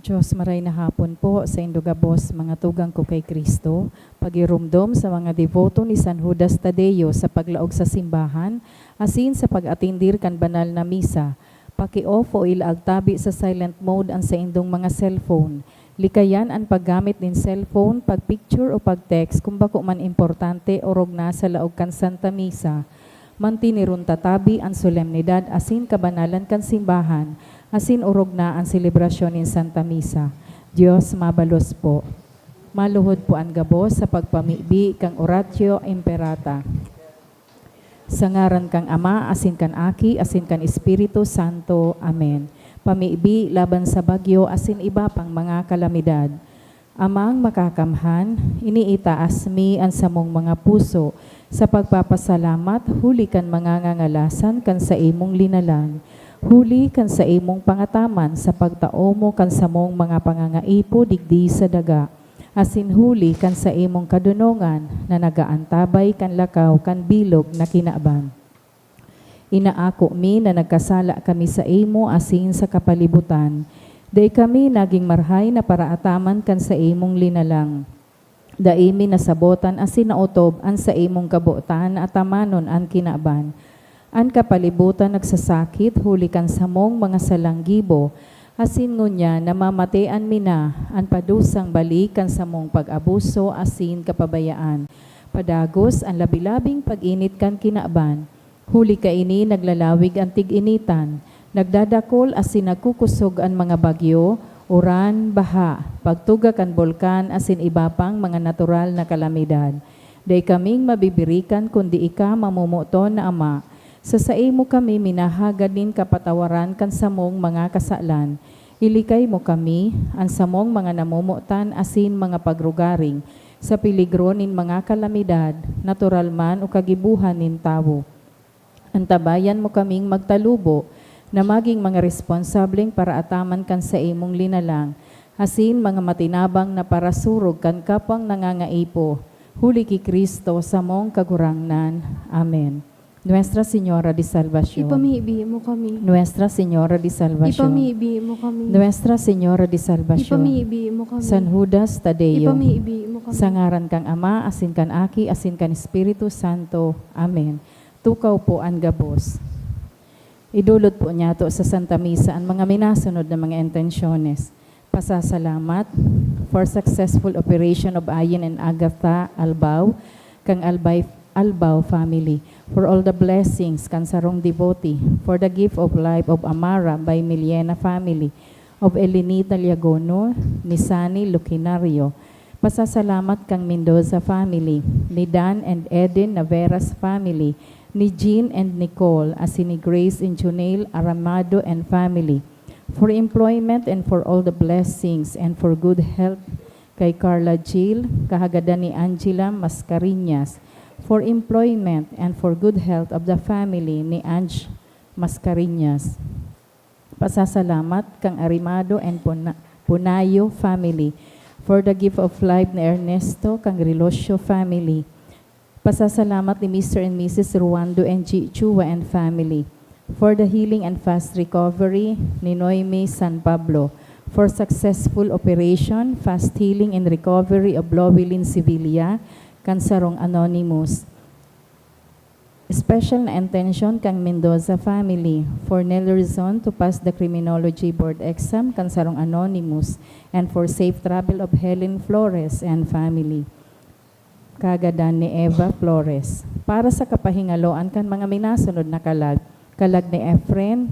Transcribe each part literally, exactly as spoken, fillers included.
Diyos, maray na hapon po sa indo gabos, mga tugang ko kay Kristo. Pagirumdom sa mga deboto ni San Judas Tadeo sa paglaog sa simbahan, asin sa pag-atindir kan banal na misa. Paki-off o ilaag tabi sa silent mode an saindong mga cellphone. Likayan an paggamit nin cellphone, pag-picture o pag-text kung bako man importante orog na sa laog kan Santa Misa. Mantineron ta tabi an solemnidad asin kabanalan kan simbahan, asin orog na an selebrasyon nin Santa Misa. Dios mabalos po. Maluhod po an gabos sa pagpamibi kan Oratio Imperata. Sa ngaran kan Ama, asin kan Aki, asin kan Espiritu Santo. Amen. Pamibi laban sa bagyo asin iba pang mga kalamidad. Amang Makakamhan, iniitaas mi an samong mga puso sa pagpapasalamat huli kan mga ngangalasan kan saimong linalang, huli kan saimong pangataman sa pagtao mo kan samong mga pangangaipo digdi sa daga, asin huli kan saimong kadonongan na nag-aantabay kan lakaw kan bilog na kinaban. Inaako mi na nagkasala kami saimo asin sa kapalibutan. Dai kami nagin marahay na paraataman kan saimong linalang. Dai mi nasabotan asin naotob an saimong kabotan na atamanon an kinaban. An kapalibutan nagsasakit huli kan samong mga salang gibo, asin ngunyan namamatean mi na an padusang balik kan samong pag-abuso asin kapabayaan. Padagos an labi-labing pag-init kan kinaban. Huli kaini naglalawig an tig-initan, nagdadakol asin nagkukusog an mga bagyo, uran, baha, pagtuga kan bulkan asin iba pang mga natural na kalamidad. Dai kaming mabibirikan kundi ika, mamomoton na Ama. Sa saimo kami minahagad nin kapatawaran kan samong mga kasalan. Ilikay mo kami, an samong mga namomotan asin mga pagrugaring, sa peligro nin mga kalamidad, natural man o kagibohan nin tawo. Antabayan mo kaming magtalubo na magin mga responsableng paraataman kan saimong linalang, asin mga matinabang na parasurog kan kapwang nangangaipo, huli ki Cristo, samong Kagurangnan. Amen. Nuestra Señora de Salvacion. Ipamibi mo kami. Nuestra Señora de Salvacion. Ipamibi mo kami. Nuestra Señora de Salvacion. Ipamibi mo kami. San Judas Tadeo. Ipamibi mo kami. Sa ngaran kan Ama, asin kan Aki, asin kan Espiritu Santo. Amen. Tukaw po an gabos. Idulot po niyato sa Santa Misa an mga minasunod na mga intensyones. Pasasalamat for successful operation of Ayin and Agatha Albao, kan Albay-, Albao family, for all the blessings kan sarong devotee, for the gift of life of Amara by Miliena family, of Elenita Liagono, ni Sunny Lucinario. Pasasalamat kan Mendoza family, ni Dan and Eden Naveras family, ni Jean and Nicole, asin ni Grace and Junel Aramado and family, for employment and for all the blessings and for good health kay Carla Jill, kahagadan ni Angela Mascareñas, for employment and for good health of the family ni Ange Mascareñas. Pasasalamat kan Arimado and Puna-, Punayo family, for the gift of life ni Ernesto kan Rilosio family. Pasasalamat ni Mister and Missus Ruando and G. Chua and family, for the healing and fast recovery ni Noemi San Pablo, for successful operation, fast healing and recovery of Lowelyn Sevilla, kan sarong anonymous. Special na intensyon kan Mendoza family, for Nelly Rizon to pass the criminology board exam, kan sarong anonymous, and for safe travel of Helen Flores and family. Kagadan ni Eva Flores. Para sa kapahingaloan kan mga minasunod na kalag, kalag ni Efren,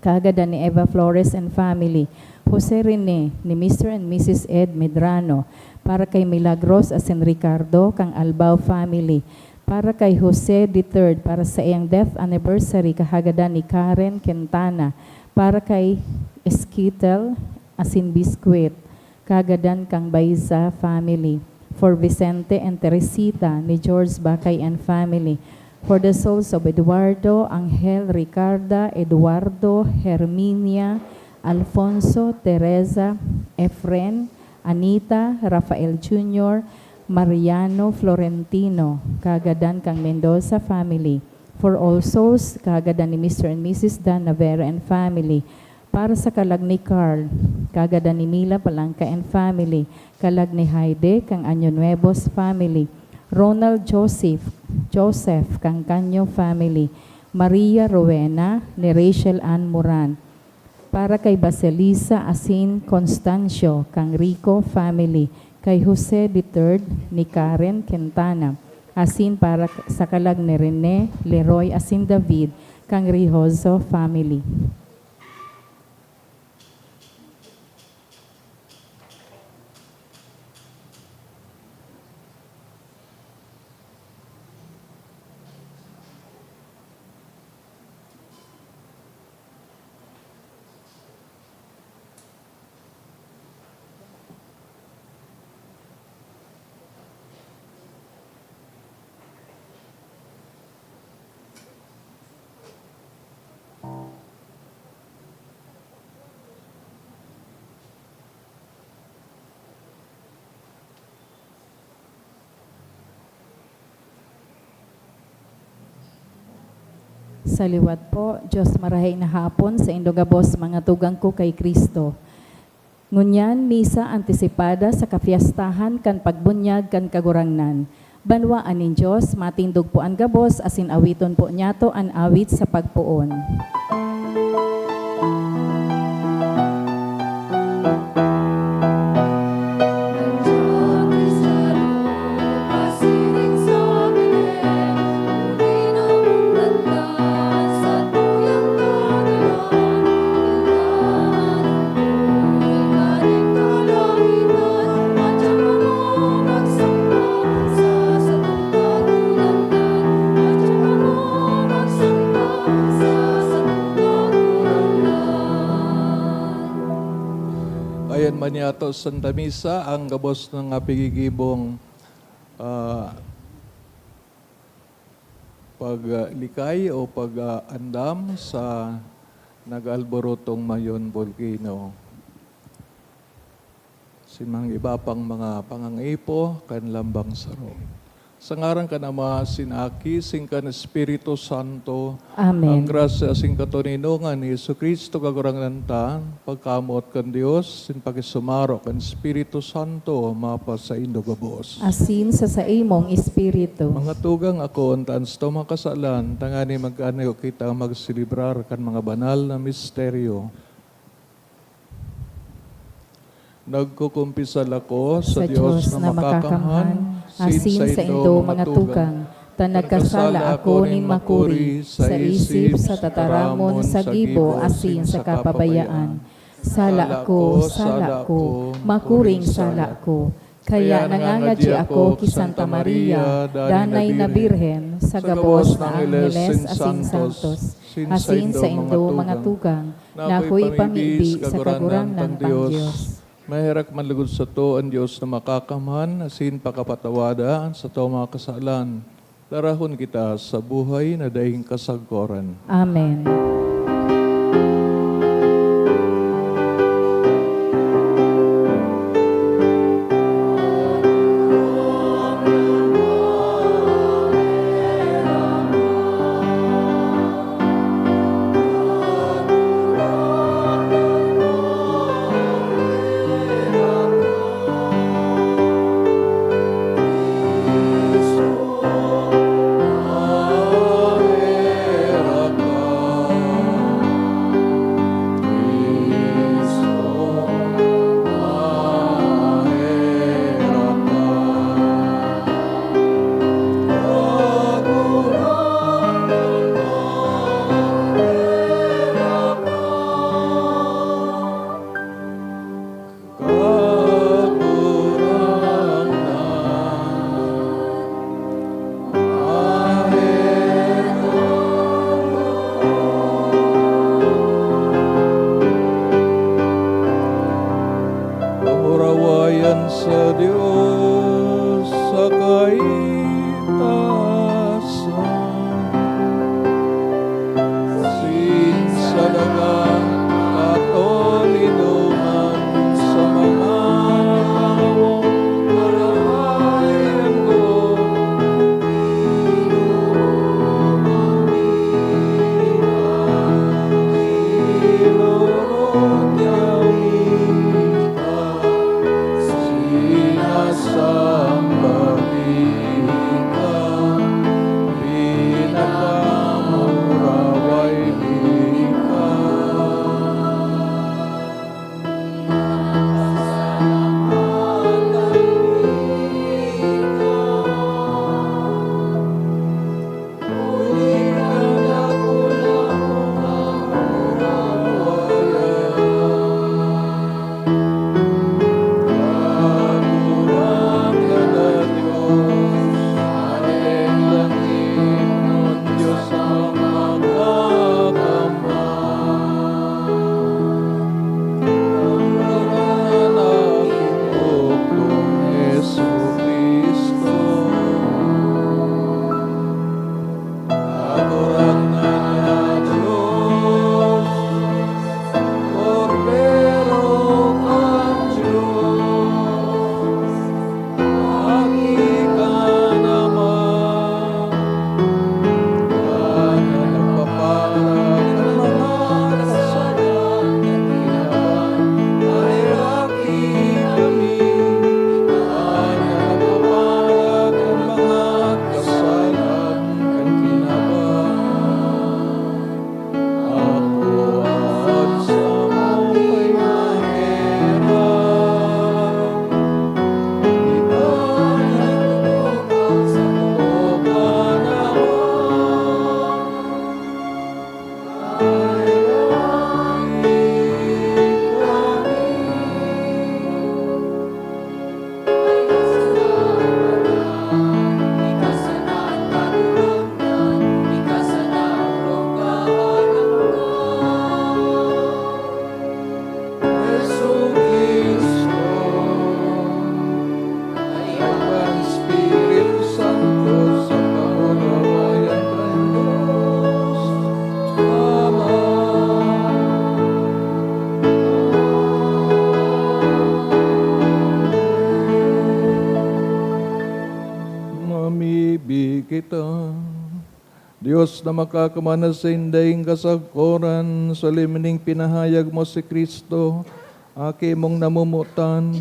kagadan ni Eva Flores and family, Jose Rene, ni Mister and Missus Ed Medrano, para kay Milagros asin Ricardo kan Albao family, para kay Jose the third, para sa iyang death anniversary, kahagadan ni Karen Quintana, para kay Esquitel asin Biscuit, kagadan kan Baiza family, for Vicente and Teresita ni George Bacay and family, for the souls of Eduardo, Angel, Ricarda, Eduardo, Herminia, Alfonso, Teresa, Efren, Anita, Rafael Junior, Mariano, Florentino, kagadan kan Mendoza family, for all souls, kagadan ni Mister and Missus Dan Navera and family, Para sa kalag ni Carl, kagadan ni Mila Palanca and family, kalag ni Haide kang Año Nuevos family, Ronald Joseph, Joseph kang Canyo family, Maria Rowena ni Rachel Ann Moran, para kay Basilisa asin Constancio kang Rico family, kay Jose the third ni Karen Quintana, asin para sa kalag ni Rene, Leroy asin David kang Rijoso family. Sa liwat po, Diyos marahay na hapon sa indo gabos, mga tugang ko kay Kristo. Ngunyan, misa antisipada sa kapiyastahan kan pagbunyag kan Kagurangnan. Banwaan nin Dios, matindog po an gabos, asin awiton po niyato an awit sa pagpoon. Ayan man yato, Santa Misa, ang gabos na pigigibong, ah, paglikay o pag-aandam sa nag-alborotong Mayon Volcano. Sin mga iba pang mga pangangaipo kan lambang saro. Sa ngaran kan Ama, sin Aki, sin kan Espiritu Santo. Amen. Ang grasya sin katoninongan ni Jesu-Cristo, Kagurangnan ta, pagkamoot kan Dios, sin pakisumaro kan Espiritu Santo, mapasaindo gabos. Asin sa saimong espiritu. Mga tugang, ako an taas to makasalan, tangani magkanayo kita magselebrar kan mga banal na misteryo. Nagkukumpisal ako sa Dios na makakamhan, asin saindo, mga tugang, ta nagkasala ako nin makuri sa isip, sa tataramon, sa gibo, asin sa kapabayaan. Sala ko, sala ko, makuring sala ko. Kaya nangangadyi ako ki Santa Maria, danay na Birhen, sa gabos na angheles asin santos, asin saindo, mga tugang, na akoy pamibi sa Kagurangnan tang Dios. Maherak man lugod sato an Dios na makakamhan, asin pakapatawada an sato mga kasalan. Darahon kita sa buhay na daing kasagkoran. Amen. Dios na makakaman na saindang kasagkoran, solemneng pinahayag mo si Cristo, Aki mong namomotan,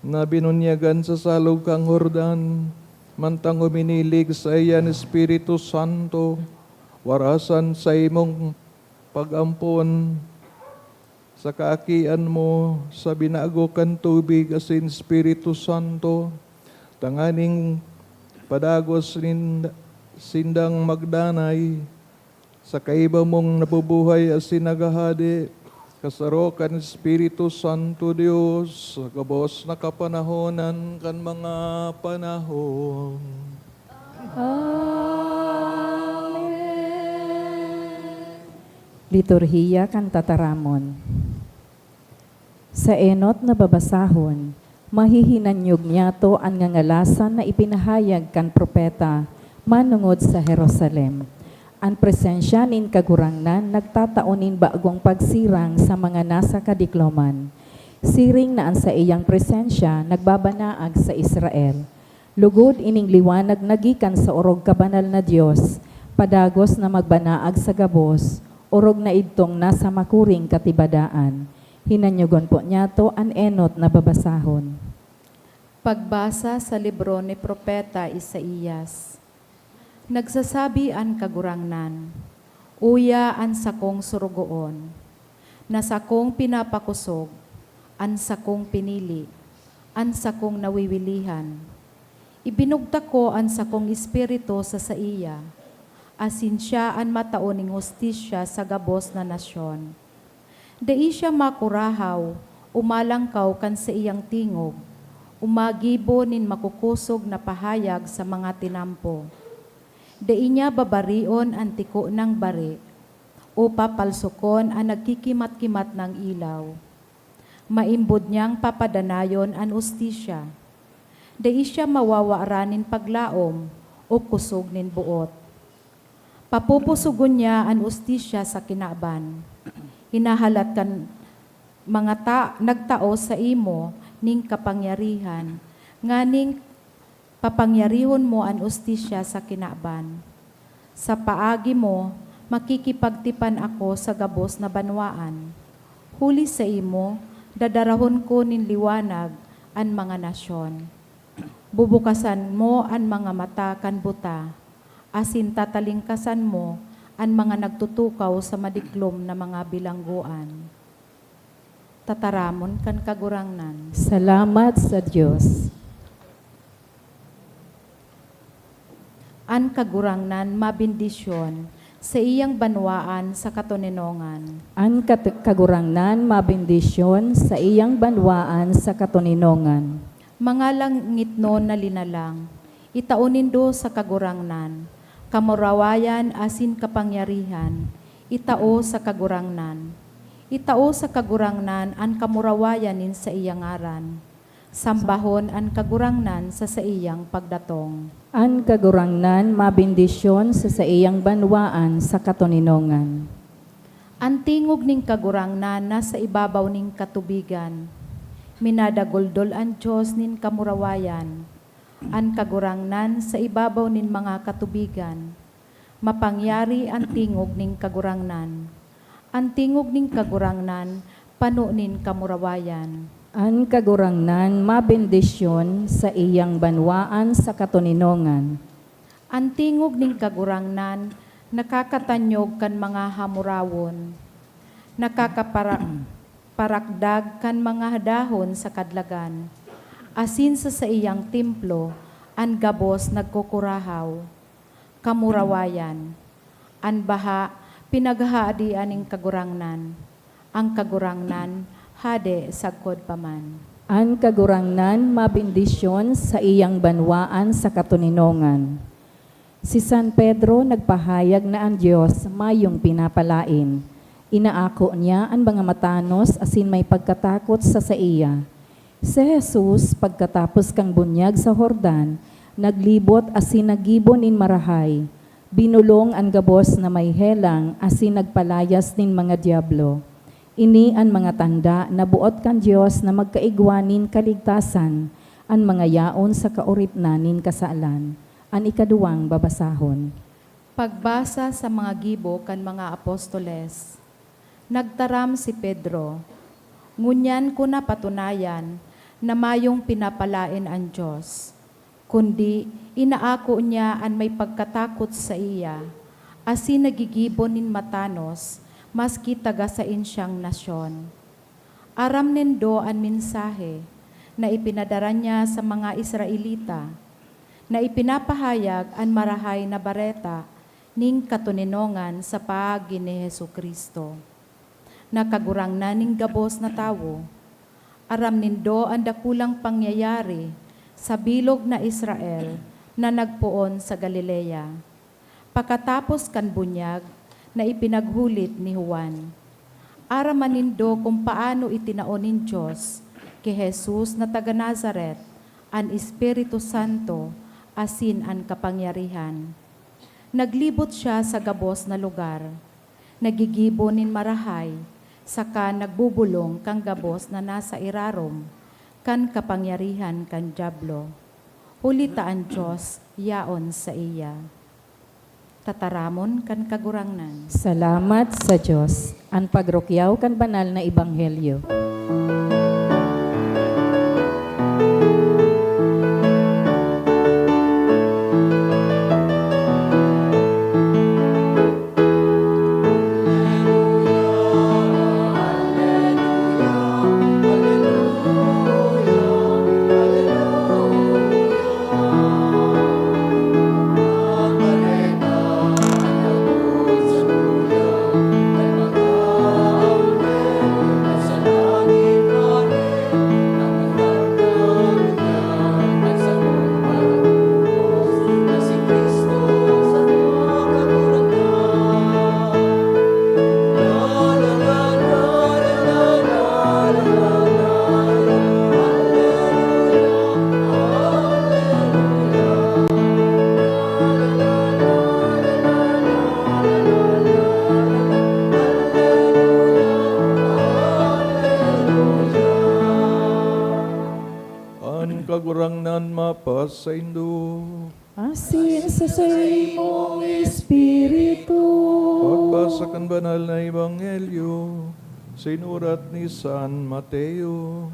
na binunyagan sa salog kan Jordan, mantang huminilig saiya an Espiritu Santo, warasan sa imong pag-ampon, sa kaakian mo sa binago kan tubig asin Espiritu Santo, tanganing padagos nin sindang magdanay sa kaiba mong nabubuhay asin naghahade, kasaro kan Espiritu Santo, Dios, sa gabos na kapanahonan kan mga panahon. Amen. Liturhiya kan Tataramon. Sa enot na babasahon, mahihinanyog niyato an ngangalasan na ipinahayag kan propeta manongod sa Jerusalem. An presensya nin Kagurangnan nagtatao nin bagong pagsirang sa mga nasa kadikloman, siring na an saiyang presensya nagbabanaag sa Israel. Lugod ining liwanag na gikan sa orog kabanal na Dios, padagos na magbanaag sa gabos, orog na idtong nasa makuring katibadaan. Hinanyogon po niyato an enot na babasahon. Pagbasa sa libro ni Propeta Isaias. Nagsasabi an Kagurangnan, "Uya an sakong sorogoon, na sakong pinapakosog, an sakong pinili, an sakong nawewilihan. Ibinugtak ko an sakong Espiritu sa saiya, asin siya an matao nin hustisya sa gabos na nasyon." Dai siya makurahaw o malangkaw kan saiyang tingog, o magibo nin makukosog na pahayag sa mga tinampo. Dai niya babarion an tiko nang bari, o papalsokon an nagkikimat-kimat nang ilaw. Maimbod niyang papadanayon an hustisya. Dai siya mawawaran nin paglaom o kosog nin boot. Papupusogon niya an hustisya sa kinaban. Hinahalat kan mga ta-, nagtao saimo nin kapangyarihan, nganing papangyarihon mo an hustisya sa kinaban. Sa paagi mo, makikipagtipan ako sa gabos na banwaan. Huli saimo, dadarahon ko nin liwanag an mga nasyon. Bubukasan mo an mga mata kan buta, asin tatalingkasan mo an mga nagtutukaw sa madiklom na mga bilanggoan. Tataramon kan Kagurangnan. Salamat sa Dios. An Kagurangnan mabendisyon sa iyang banwaan sa katoninongan. An kat-, Kagurangnan mabendisyon sa iyang banwaan sa katoninongan. Mga langitnon na linalang, itao nindo sa Kagurangnan, kamurawayan asin kapangyarihan, itao sa Kagurangnan. Itao sa Kagurangnan an kamurawayan nin saiyang ngaran. Sambahon an Kagurangnan sa saiyang pagdatong. An Kagurangnan mabendisyon sa saiyang banwaan sa katoninongan. An tingog nin Kagurangnan nasa ibabaw nin katubigan. Minadaguldol an Dios nin kamurawayan. An Kagurangnan sa ibabaw nin mga katubigan. Mapangyari an tingog nin Kagurangnan. An tingog nin Kagurangnan pano nin kamurawayan. An Kagurangnan mabendisyon sa iyang banwaan sa katoninongan. An tingog nin Kagurangnan nakakatanyog kan mga hamurawon, nakakapara-, parakdag kan mga dahon sa kadlagan, asin sa saiyang templo an gabos nagkukurahaw. Kamurawayan. An baha, pinaghahadian nin Kagurangnan. An Kagurangnan, hade sagkod pa man. An Kagurangnan mabendisyon sa iyang banwaan sa katoninongan. Si San Pedro nagpahayag na an Dios mayong pinapalaen. Inaako niya an mga matanos asin may pagkatakot sa saiya. Si Jesus, pagkatapos kan bunyag sa Jordan, naglibot asin naggibo nin marahay, binolong an gabos na may helang asin nagpalayas nin mga dyablo. Ini an mga tanda na boot kan Dios na magkaigwa nin kaligtasan an mga yaon sa kaoripnan nin kasalan. An ikaduwang babasahon. Pagbasa sa mga gibo kan mga apostoles. Nagtaram si Pedro, "Ngunyan ko napatunayan na mayong pinapalaen an Dios, kundi inaako niya an may pagkatakot saiya, asin nagigibo nin matanos maski taga saen siyang nasyon." Aram nindo an mensahe na ipinadara niya sa mga Israelita, na ipinapahayag an Marahay na Bareta nin katoninongan sa paagi ni Jesu-Cristo, na Kagurangnan nin gabos na tawo. Aram nindo an dakulang pangyayari sa bilog na Israel na nagpoon sa Galilea, pakatapos kan bunyag na ipinaghulit ni Juan. Aram man nindo kun paano itinao nin Dios ki Jesus na taga Nazaret an Espiritu Santo asin an kapangyarihan. Naglibot siya sa gabos na lugar, nagigibo nin marahay, saka nagbubolong kan gabos na nasa irarom kan kapangyarihan kan Diablo, huli ta an Dios yaon saiya. Tataramon kan Kagurangnan. Salamat sa Dios. An pagrukyaw kan banal na ebanghelyo. An Kagurangnan mapasaindo. Asin sa saimong espiritu. Pagbasa kan Banal na Ebanghelyo, sinurat ni San Mateo.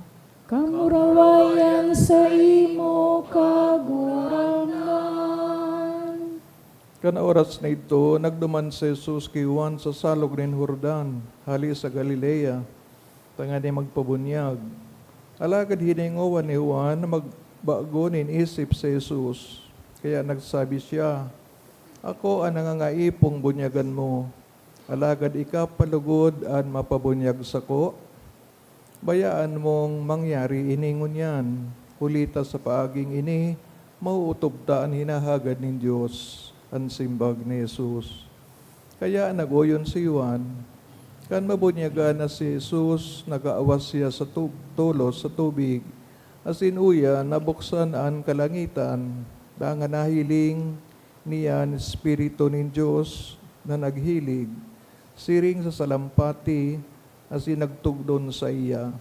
Kamurawayan saimo, Kagurangnan. Kan oras na idto, nagduman si Jesus ki Juan sa salog nin Jordan, hale sa Galilea, tanganing magpabunyag. Alagad hiningowa ni Juan na magbago nin isip si Jesus, kaya nagsabi siya, "Ako an nangangaipo bunyagan mo, alagad ika pa logod an mapabunyag sako? Bayaan mong mangyari ini ngunyan, huli ta sa paaging ini, maootob ta an hinahagad nin Dios," an simbag ni Jesus. Kaya nag-oyon si Juan. Kan mabunyagan na si Jesus, nag-aawas siya sa tub-, tolos sa tubig, asin uya nabuksan an kalangitan, dangan nahiling niya an Espiritu nin Dios na naghilig, siring sa salampati, asin nagtugdon saiya.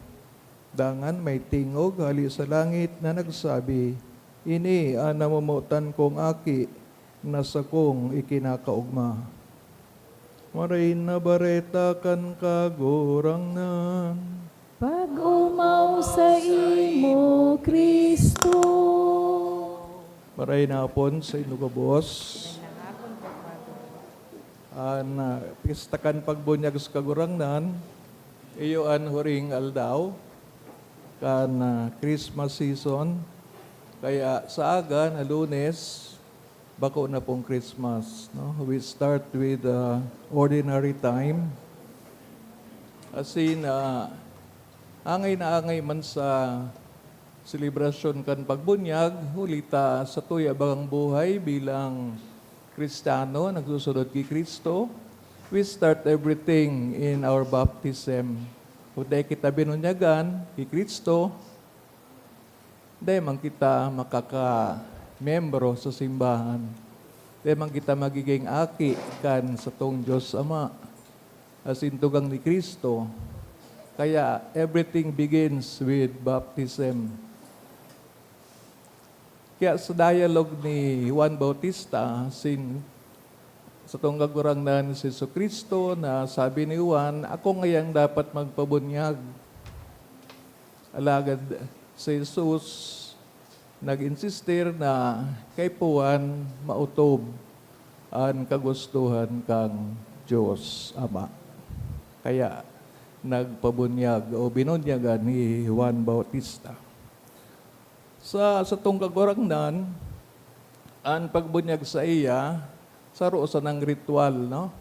Dangan may tingog hale sa langit na nagsabi, "Ini an namomotan kong Aki, na sakong ikinakaogma." Marahay na Bareta kan Kagurangnan. Pag-omaw saimo, Cristo. Marahay na hapon saindo gabos. An, ah, pista kan pagbunyag sa Kagurangnan, iyo an huring aldaw kan, ah, Christmas season. Kaya sa aga na Lunes, bako na pong Christmas, no? We start with, ah, ordinary time. Asin, ah, angay na angay man sa selebrasyon kan pagbunyag, huli ta sa tuya bakong buhay bilang Kristiyano, nagsusunod ki Cristo, we start everything in our baptism. Kung dai kita binunyagan ki Cristo, dai man kita makaka-membro sa simbahan. Dai man kita magiging aki kan satong Dios Ama, asin tugang ni Cristo. Kaya, everything begins with baptism. Kaya sa dialogue ni Juan Bautista, sin, Satong Kagurangnan si Jesu-Cristo na sabi ni Juan, "Ako ngayang dapat magpabunyag." Alagad si Jesus nag-insistir na kaipuhan maotob an kagustohan kan Dios Ama. Kaya nagpabunyag o binunyagan ni Juan Bautista. Sa satong Kagurangnan, an pagbunyag saiya, saro sanang ritual, no?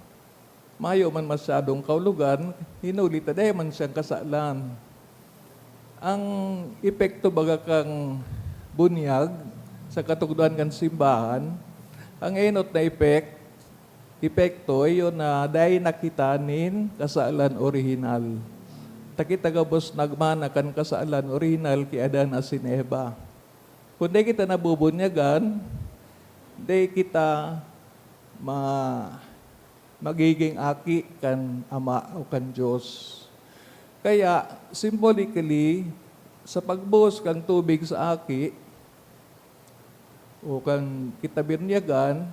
Mayo man masyadong kaulugan, hinuli ta dai man siyang kasalan. Ang epekto baga kan bunyag sa katukdoan kan simbahan, ang enot na epek-, epekto, iyo na dai na kita nin kasalan orihinal. Ta kita gabos nagmana kan kasalan orihinal ki Adan asin Eva. Kun dai kita nabubunyagan, dai kita ma-, magiging aki kan Ama o kan Dios. Kaya, symbolically, sa pagbuhos kan tubig sa aki, o kan kita binyagan,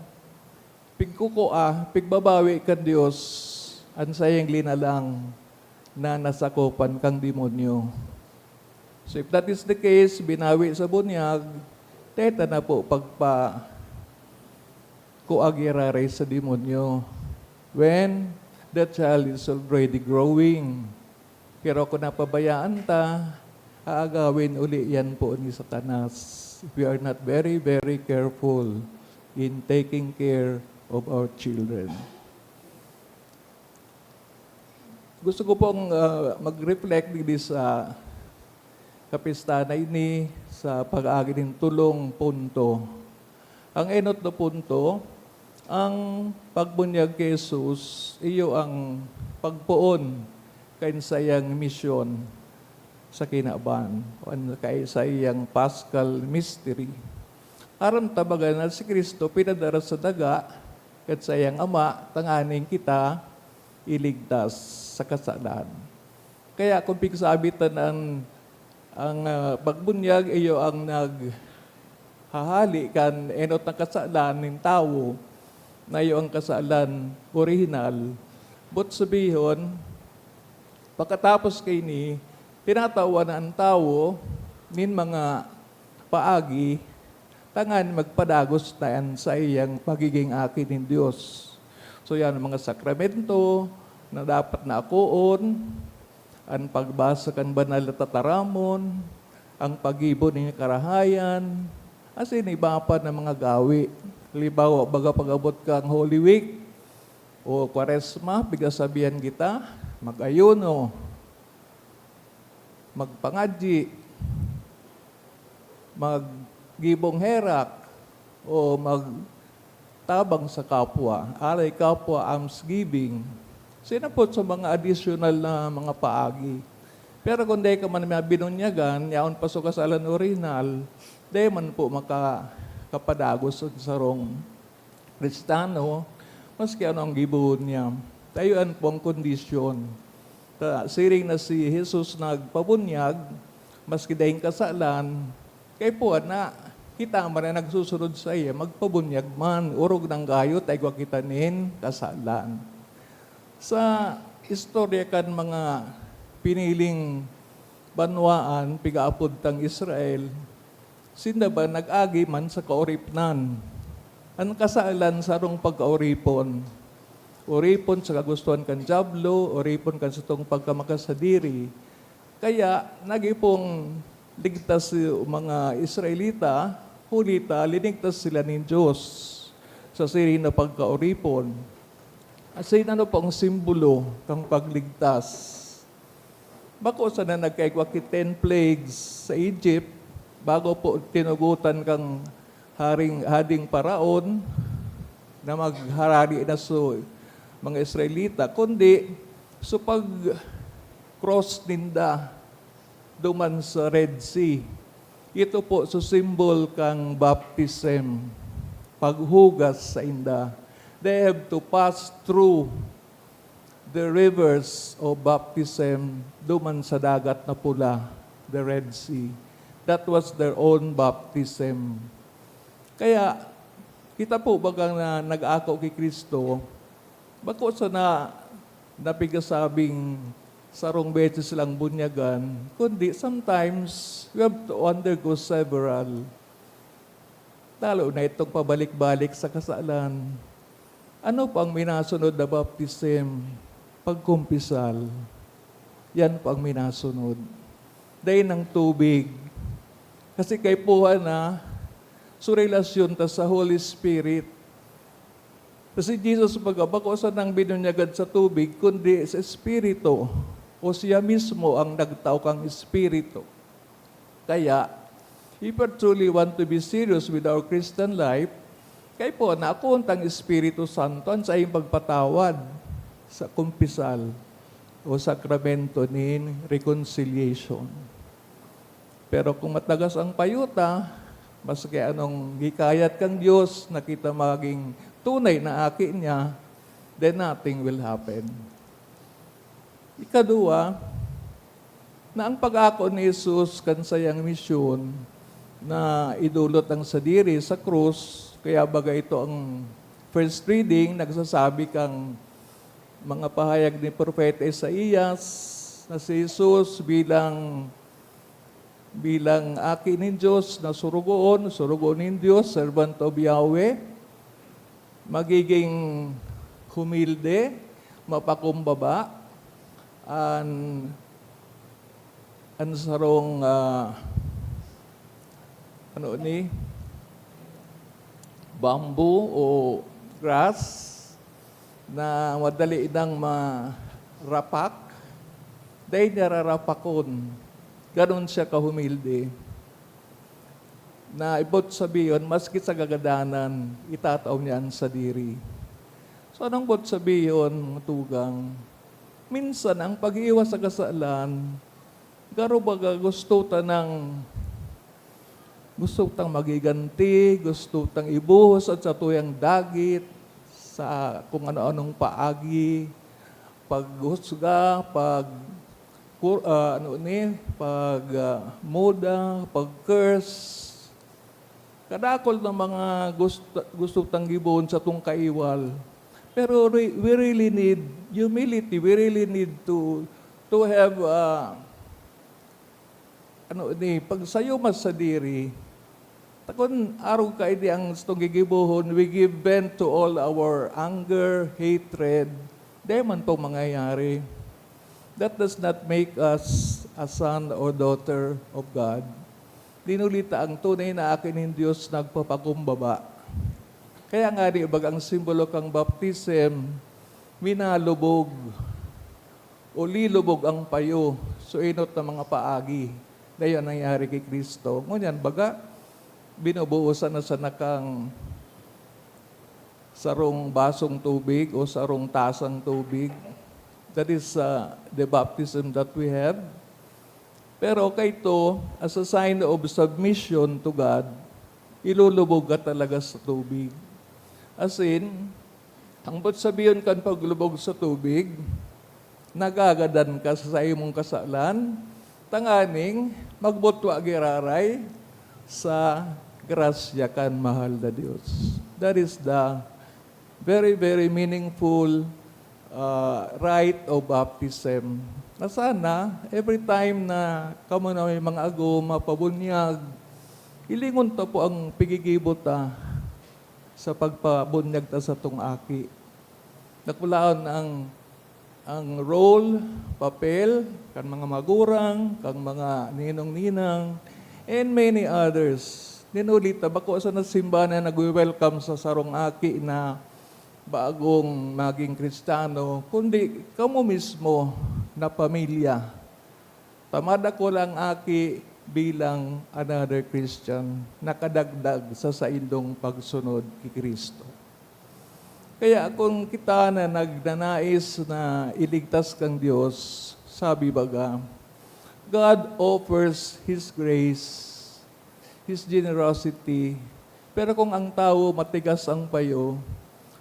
pigkukua, pigbabawi kan Dios an saiyang linalang na nasakopan kan demonyo. So, if that is the case, binawi sa bunyag, teta na po pagpa-, kua giraray sa demonyo when the child is already growing. Pero kung napabayaan ta, aagawin uli yan po ni Satanas if we are not very, very careful in taking care of our children. Gusto ko pong, ah, mag-reflect digdi sa kapistahan na ini sa pag-agi nin tolong punto. Ang enot na punto, ang pagbunyag ki Jesus, iyo ang pagpoon kan saiyang misyon sa kinaban, o an-, kay saiyang Paschal Mystery. Aram ta baga na si Cristo pinadara sa daga kan saiyang Ama tanganing kita iligtas sa kasalan. Kaya kung pigsabitan an, ang, ah, pagbunyag, iyo ang naghahali kan enot na kasalan nin tawo, na iyo ang kasalan orihinal. But sabihon, pakatapos kaini, tinatawan na an tawo nin mga paagi tanganing magpadagos na an saiyang pagiging aki nin Dios. So, yan ang mga sakramento na dapat na akoon, an pagbasa kan banal na tataramon, ang paggibo nin karahayan, asin iba pa na mga gawi. Halimbawa, baga pag-abot kan Holy Week o Kwaresma, pigsasabihan kita, mag-ayuno, magpangadyi, maggibong herak, o magtabang sa kapwa, alay kapwa, almsgiving. Sinapot sa mga additional na mga paagi. Pero kung dai ka man mabinunyagan, yaon pa sa kasalan orihinal, dai man po makakapadagos sa sarong Kristiyano, maski ano ang gibohon niya. Tayo an pong kondisyon. Ta, siring na si Jesus nagpabunyag, maski daing kasalan, kay puwan na kita man na nagsusunod saiya, magpabunyag man, orog nang gayo ta igwa kita nin kasalan. Sa istorya kan mga piniling banwaan, pigaapod tang Israel, sinda ba nag-agi man sa kaoripnan? An kasalan sarong pagkaoripon. Oripon sa kagustohan kan dyablo, oripon kan satong pagkamakasadiri. Kaya, nagipong ligtas si mga Israelita, huli ta, linigtas sila nin Dios sa siring na pagkaoripon. Asin ano po ang simbolo kan pagligtas? Bako sana nagkaigwa ki ten plagues sa Egypt, bago po tinugotan kan haring, hading Paraon na magharabi na so mga Israelita, kundi so pag-cross ninda duman sa Red Sea. Ito po so symbol kan baptism, paghugas sa inda. They have to pass through the rivers of baptism duman sa Dagat na Pula, the Red Sea. That was their own baptism. Kaya, Kita po baga na nag-ako ki Cristo, bako sana na pigasabing sarong beses lang bunyagan, kundi sometimes we have to undergo several. Lalo na itong pabalik-balik sa kasalan. Ano pa ang minasunod na baptism? Pagkumpisal. Yan pa ang minasunod. Dai ng tubig. Kasi kaipuhan na, so relasyon ta sa Holy Spirit. Kasi Jesus baga, bako sanang binunyagan sa tubig, kundi sa Espiritu. O siya mismo ang nagtao kang Espiritu. Kaya, if we truly want to be serious with our Christian life, kaipuhan na akoon tang Espiritu Santo an saiyang pagpatawad sa kumpisal o sakramento nin reconciliation. Pero kung matagas ang payo ta, maski anong hikayat kang Dios na kita maging tunay na aki niya, then nothing will happen. Ikaduwa, na ang pag-ako ni Jesus kan saiyang misyon na idolot ang sadiri sa krus, kaya baga ito ang first reading, nagsasabi kang mga pahayag ni Propeta Isaias na si Jesus bilang, bilang aki nin Dios na surugoon, surugoon nin Dios, servant of Yahweh, magiging humilde, mapakumbaba, an, an sarong, ah, ano ni, bamboo o grass na madali nang marapak, dai niya rarapakon. Ganon siya kahumilde. Na ibot sabihon, maski sa kagadanan, itatao niya an sadiri. So, anong bot sabihon, mga tugang? Minsan, ang pag-iwas sa kasalan, garo baga gusto ta nang, gusto tang magiganti, gusto tang ibuhos an satuyang dagit sa kung ano-anong paagi, paghusga, pag-, ku-, ah, ano ni, pag, ah, muda, pag-curse. Kadakol na mga gusto, gusto tang gibohon satong kaiwal. Pero re-, we really need humility. We really need to, to have, ah, ano ni, pagsayuma sa sadiri. Ta kun arog kaini ang satong gigibohon, we give vent to all our anger, hatred, dai man po mangyayari. That does not make us a son or daughter of God. Dinuli ta ang tunay na aki nin Dios nagpapakumbaba. Kaya nga, di ba, ang simbolo kang baptism, minalubog o lilubog ang payo, so enot na mga paagi. Dayon nangyari ki Cristo. Ngunyan, baga, binubuhusan na sana kang sarong basong tubig o sarong tasang tubig. That is, uh, the baptism that we have. Pero kaito, as a sign of submission to God, ilulubog ka talaga sa tubig. As in, ang bot sabihon kan paglubog sa tubig, nagagadan ka sa saimong kasalan, tanganing magbutwa giraray sa grasya kan mahal na Dios. That is the very, very meaningful, ah, rite of baptism. Na sana, every time na kamo na may mga agom, mapabunyag, hilingon ta po ang pigigibo ta sa pagpabunyag ta satong aki. Dakulaon ang, ang role, papel, kan mga magurang, kan mga ninong-ninang, and many others. Dinuli ta, bako sana simbahan na nagwe-welcome sa sarong aki na bagong maging Kristiyano, kundi kamo mismo na pamilya. Ta madakul ang aki bilang another Christian, nakadagdag sa saindong pagsunod ki Cristo. Kaya kung kita na nagnanais na iligtas kang Dios, sabi baga, God offers His grace, His generosity. Pero kung ang tawo matigas ang payo,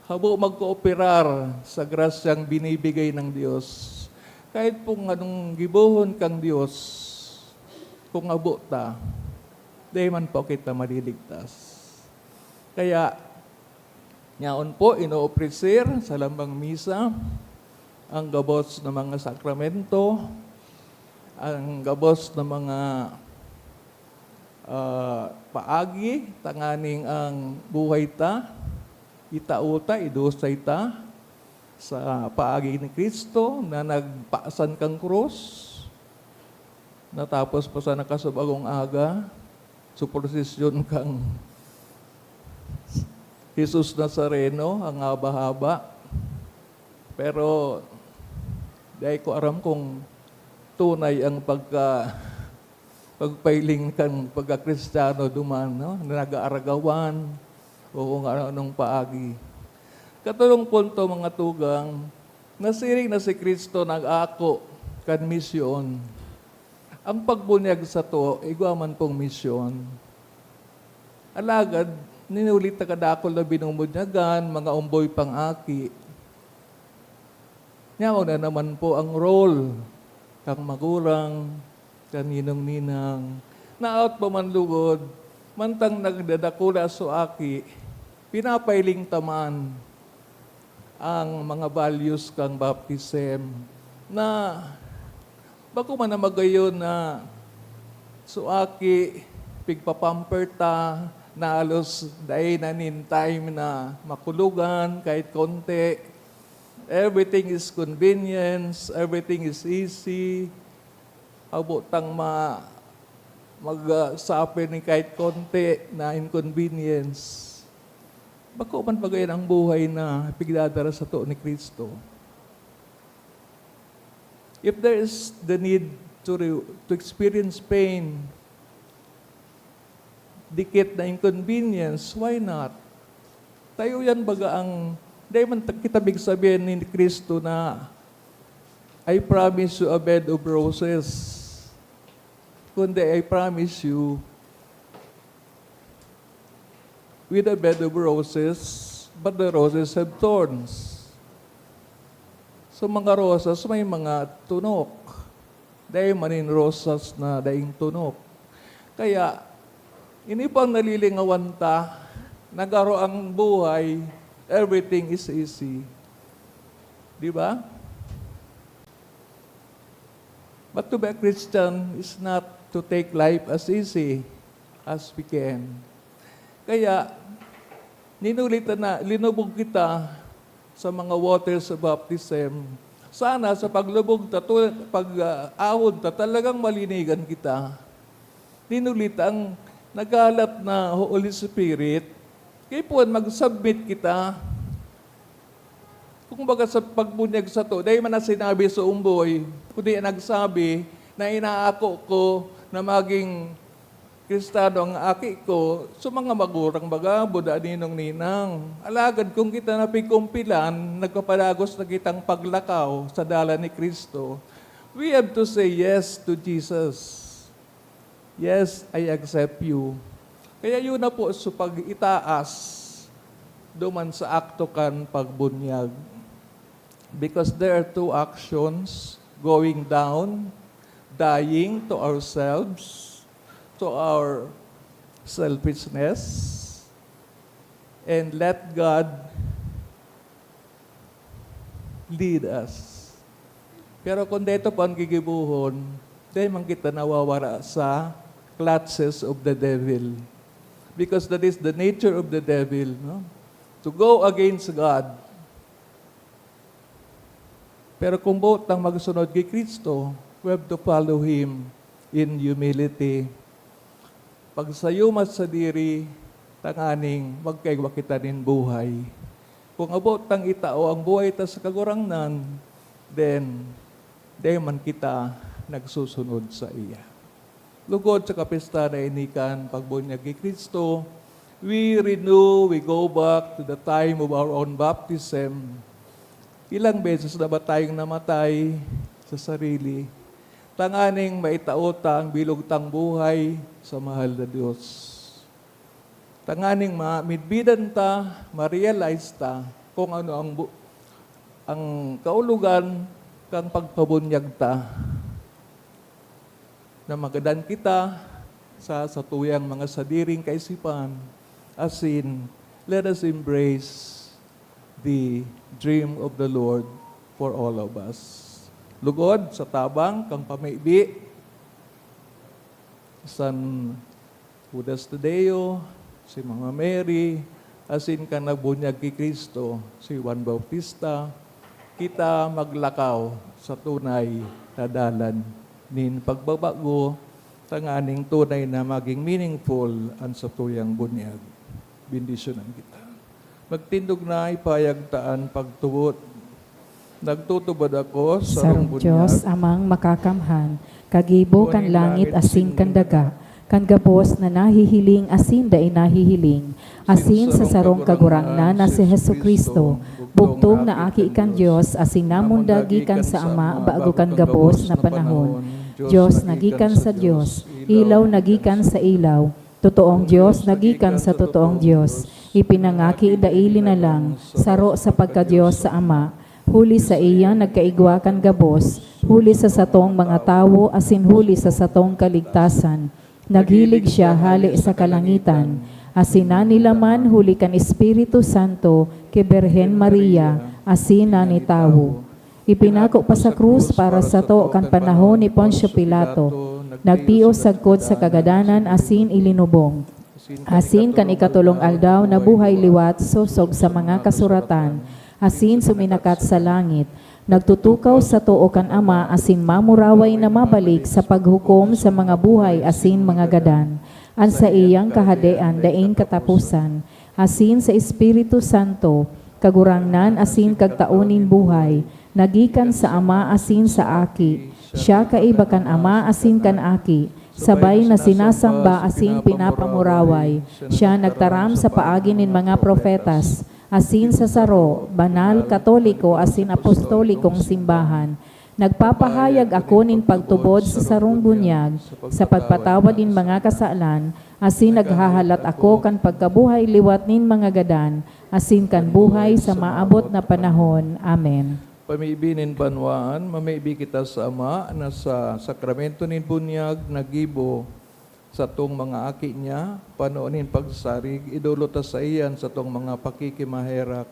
habo magkooperar sa grasyang binibigay ng Dios. Kahit pong anong gibohon kang Dios, kung habo ta, dai man po kita maliligtas. Kaya, Yaon po, inoofrecer sa lambang misa ang gabos na mga sakramento, ang gabos na mga, ah, paagi, tanganing ang buhay ta, itao ta, idusay ta sa paagi ni Cristo na nagpasan kan krus. Natapos pa sa nakasabagong aga, sa prosesyon kan Jesus Nazareno, ang haba-haba. Pero dai ko aram kung tunay ang pagka-, pagpailing kan pagka-Kristiyano duman, no? Na nag-aaragawan o kung ano-anong paagi. Katulong punto, mga tugang, nasiring na si Cristo nag-ako kan misyon. Ang pagbunyag sato, igwa man pong misyon. Alagad, ninuli ta kadakul na binubunyagan, mga umboy pang aki. Yaon na naman po ang role kan magurang, kan ninong-ninang. Naot pa man lugod, mantang nagdadakula so aki, pinapailing ta man ang mga values kan baptism na bako man na magayon na so aki, pigpa-pamper ta, na halos dai na nin time na makulogan kahit konti. Everything is convenience, everything is easy. Habo tang ma-, mag, ah, suffer ni kahit konti na inconvenience. Bako man pa gayon ang buhay na pigdadara sato ni Cristo. If there is the need to re-, to experience pain, dikit na inconvenience, why not? Tayo yan baga ang, dai man ta-, kita big sabihin ni Cristo na, "I promise you a bed of roses." Kundi, "I promise you with a bed of roses, but the roses have thorns." So, mga rosas may mga tunok. Dai man nin rosas na daing tunok. Kaya, ini pang nalilingawan ta, nagaro ang buhay, everything is easy. Di ba? But to be a Christian is not to take life as easy as we can. Kaya, ninuli ta na, linubog kita sa mga waters of baptism. Sana sa paglubog ta, tu-, pag, ah, ahon ta, talagang malinigan kita. Linuli ta ang naghalat na Holy Spirit, kaipuhan mag-submit kita. Kumbaga, sa pagbunyag sato, dai man na sinabi sa umboy, kundi nagsabi na inaako ko na magin Kristiyano ang aki ko, sa mga magurang baga, buda ninong ninang. Alagad kung kita napigkumpilan, nagpapadagos na kitang paglakaw sa dalan ni Cristo. We have to say yes to Jesus. "Yes, I accept you." Kaya yun na po sa pag-itaas duman sa akto kan pagbunyag. Because there are two actions, going down, dying to ourselves, to our selfishness, and let God lead us. Pero kung dito po ang gigibohon, dai man kita nawawara sa clutches of the devil. Because that is the nature of the devil, no? To go against God. Pero kung boot tang magsunod ki Cristo, we have to follow Him in humility. Pagsayumat sadiri, tanganing magkaigwa kita nin buhay. Kung abot tang itao ang buhay ta sa Kagurangnan, then, dai man kita nagsusunod saiya. Lugod sa kapista na ini kan pagbunyag ki Cristo, we renew, we go back to the time of our own baptism. Ilang beses na ba tayong namatay sa sarili, tanganing maitao ta ang bilog tang buhay sa mahal na Dios? Tanganing ma-, midbidan ta, ma-realize ta kung ano ang bu-, ang kaulugan kan pagpabunyag ta. Na magadan kita sa satuyang mga sadiring kaisipan, asin, let us embrace the dream of the Lord for all of us. Lugod sa tabang kan pamibi, San Judas Tadeo, si Mama Mary, asin kan nagbunyag ki Cristo, si Juan Bautista, kita maglakaw sa tunay na dalan nin pagbabago, tanganing tunay na maging meaningful an satuyang bunyag. Bendisyonan kita. Magtindog na, ipahayag ta an pagtubod. Nagtutubod ako sa Sarong Dios, Amang Makakamhan, kagibo kan langit asin kan daga, kan gabos na nahihiling asin dai nahihiling, asin sa sarong Kagurangnan na si Jesu-Cristo, bugtong na Aki kan Dios asin namundag gikan sa Ama bago kan gabos na panahon. Dios na gikan sa Dios, ilaw na gikan sa ilaw, totoong Dios na gikan sa totoong Dios, ipinangaki dai linalang, saro sa pagka-Dios sa Ama, huli saiya nagkaigwa kan gabos, huli sa satong mga tawo asin huli sa satong kaligtasan. Naghilig siya hale sa kalangitan, asin nanilaman huli kan Espiritu Santo ki Birhen Maria, asin nanitawo. Ipinako pa sa krus para sato kan panahon ni Poncio Pilato. Nagtios sagkod sa kagadanan asin ilinubong. Asin kan ikatolong aldaw nabuhay liwat sosog sa mga kasuratan, asin suminakat sa langit. Nagtutukaw sa too kan Ama asin mamuraway na mabalik sa paghukom sa mga buhay asin mga gadan. An saiyang kahadean daing kataposan. Asin sa Espiritu Santo, Kagurangnan asin Kagtao nin buhay, na gikan sa Ama asin sa Aki. Siya kaiba kan Ama asin kan Aki, sabay na sinasamba asin pinapamuraway. Siya nagtaram sa paagi nin mga propetas, asin sa saro, banal, katoliko asin apostolikong simbahan. Nagpapahayag ako nin pagtubod sa sarong bunyag, sa pagpatawad nin mga kasalan, asin naghahalat ako kan pagkabuhay liwat nin mga gadan, asin kan buhay sa maabot na panahon. Amen. Pamibi nin banwaan, mamibi kita sa Ama na sa sakramento nin bunyag nagibo satong mga aki niya, pano nin pagsarig, idolot ta saiya an satong mga pakikimaherak.